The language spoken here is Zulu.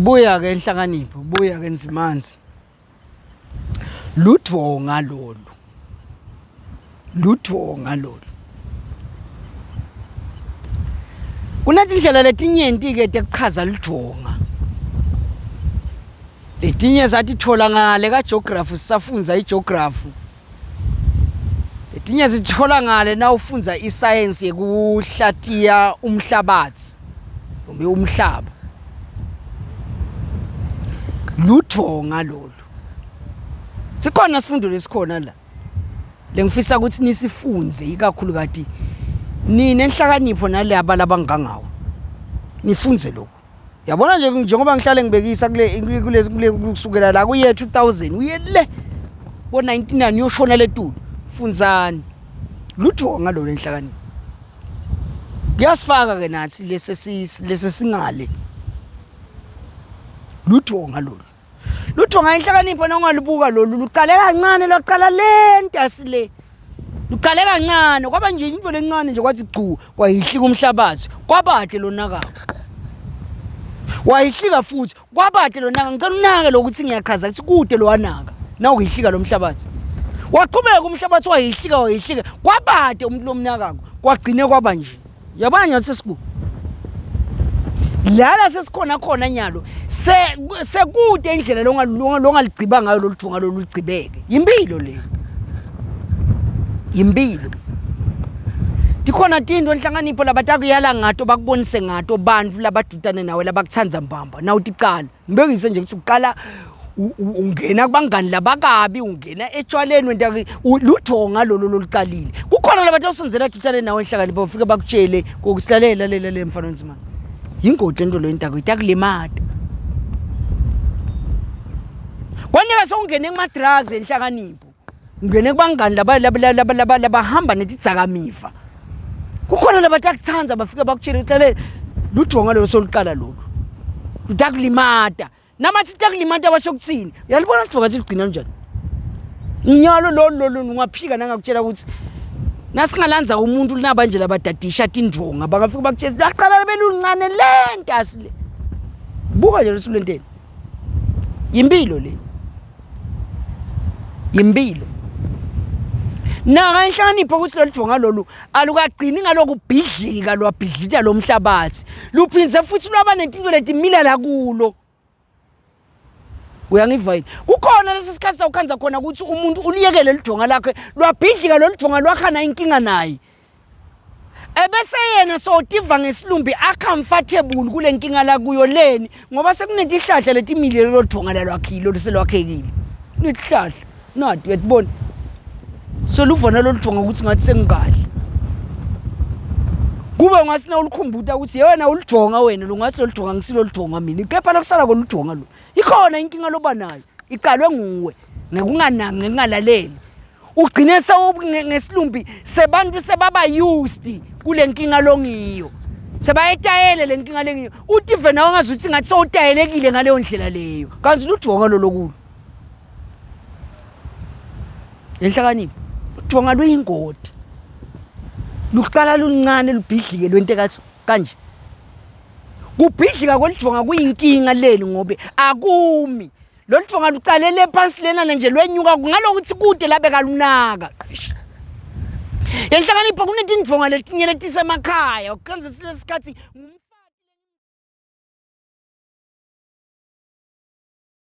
Buya ke Nhlakanipho, buya ke Nzimanzi. Ludvonga lolu. Ludvonga lolu. Kunetindlela letinyenti ke tekuchaza ludvonga. Letinye satitfola ngale ka geography sisafundza igeography. Letinye sitfola ngale nawufundza isayensi yekuhlatiya umhlabatsi noma umhlaba. Ludvonga lolu. Sikhona sifundo lesikhona la. Lengifisa ukuthi nisifundze ikakhulukati nine nhlakanipho nalaba labangangawo. Nifunze lokhu. Yabona nje njengoba ngihlale ngibekisa kule kule kule kusukela la kuye 2000 uye le bo 99 uyoshona letulu. Fundzani. Lutho ngalolo enhlakanipho. Kuyasifaka ke nathi lesi lesi singale. Lutho ngalolu. Lutho ngayinhlakanipho nongalibuka lolu luqale kancane lwaqala le ntasi le. Luqale kancane kwaba nje into lencane nje kwathi gcu kwayihlika umhlabathi kwabade lonakako. Wayihlika futhi kwabade lonaka ngicela unake lokuthi ngiyachaza ukuthi kude lowanaka nawuyihlika lo mhlabathi. Waqhubeka umhlabathi wayihlika wayihlika kwabade umuntu lomnakako kwagcine kwaba nje. Yabona nyathi sesiku lala sesikhona khona nyalo sekude indlela longaligciba ngayo lolu thunga lolu ligcibeke yimpilo le yimpilo tikhona tinto enhlanganipho labatakuyala ngato bakubonise ngato bantfu labadutane nawe labakutsandza mbamba nawe uticala ngibekise nje ukuthi uqala ungena kubangani labakabi ungena etshwaleni wenta ludonga lolo loluqalile kukhona labantu osondzela dutane nawe enhlakanipho bafike bakutshele kokusilalela lela le mfana onzima yingoti lento lo intako itakulimata kwanyaka sewungene kuma-drugs enhlakanipho ungene kubangani labahamba netidzakamiva kukhona labatakuthanda bafike bakutshele ukuthi lalela ludonga lolo soluqala lolu lutakulimata namathi takulimata basho kuthini uyalibona ludonga silugcina kanjani unyalo lolu lolu ungaphika nangakutshela ukuthi nasingalandza umuntu linaba nje labadadisha tindvonga bangafika bakutshela laqala beluncane le ntasi le buka nje lesulenteni Yimpilo le. Yimpilo. Naka inhlakanipho ukuthi lolu dvonga lolu alukagcini ngaloku bhidlika lwabhidlita lo mhlabathi. Luphindze futhi lwaba netinto letimila la kulo. Uyangiva yini? Kukhona lesi sikhathi sawukhanza khona ukuthi umuntu uliyekele lidvonga lakhe lwabhidlika lolu dvonga lwakhana inkinga naye. Ebese yena sotiva ngesilumbi acomfortable kule nkinga la kuyo leni ngoba sekunetihlahla letimile lelo dvonga lalwakhile oluselwakhekile. Kunetihlahla nati uyatibona. Soluvona lolu dvonga ukuthi ngathi sengikahle. Kube ngasi na ulikhumbuta ukuthi yena ulidvonga wena lo ngasi loludvonga ngisilo ludvonga mina. Kepha lokusala koludvonga lo. Ikhona inkinga loba nayo iqalwe nguwe ngekunganaki ngekungalaleli. Ugcine ngesilumbi sebantu sebaba used kule nkinga longiyo. Sebayetayele le nkinga lengiyo. Utive nawe ngazuthi ngathi sowutayelekile ngaleyo ndlela leyo. Kanti ludvonga lolo kulo. Lenhlakanipho. Ludvonga luyingoti. Luqala luncane lubhidlike lwente kathi kanje. Kubhidlika kwelidvonga kuyinkinga leli ngobe akumi. Lolu dvonga luqalele phansi lena nje lwenyuka ngalokuthi kude la bekalunaka. Yenhlakanipho kunetindvonga letinye letisemakhaya. Ukhanze silesikhathi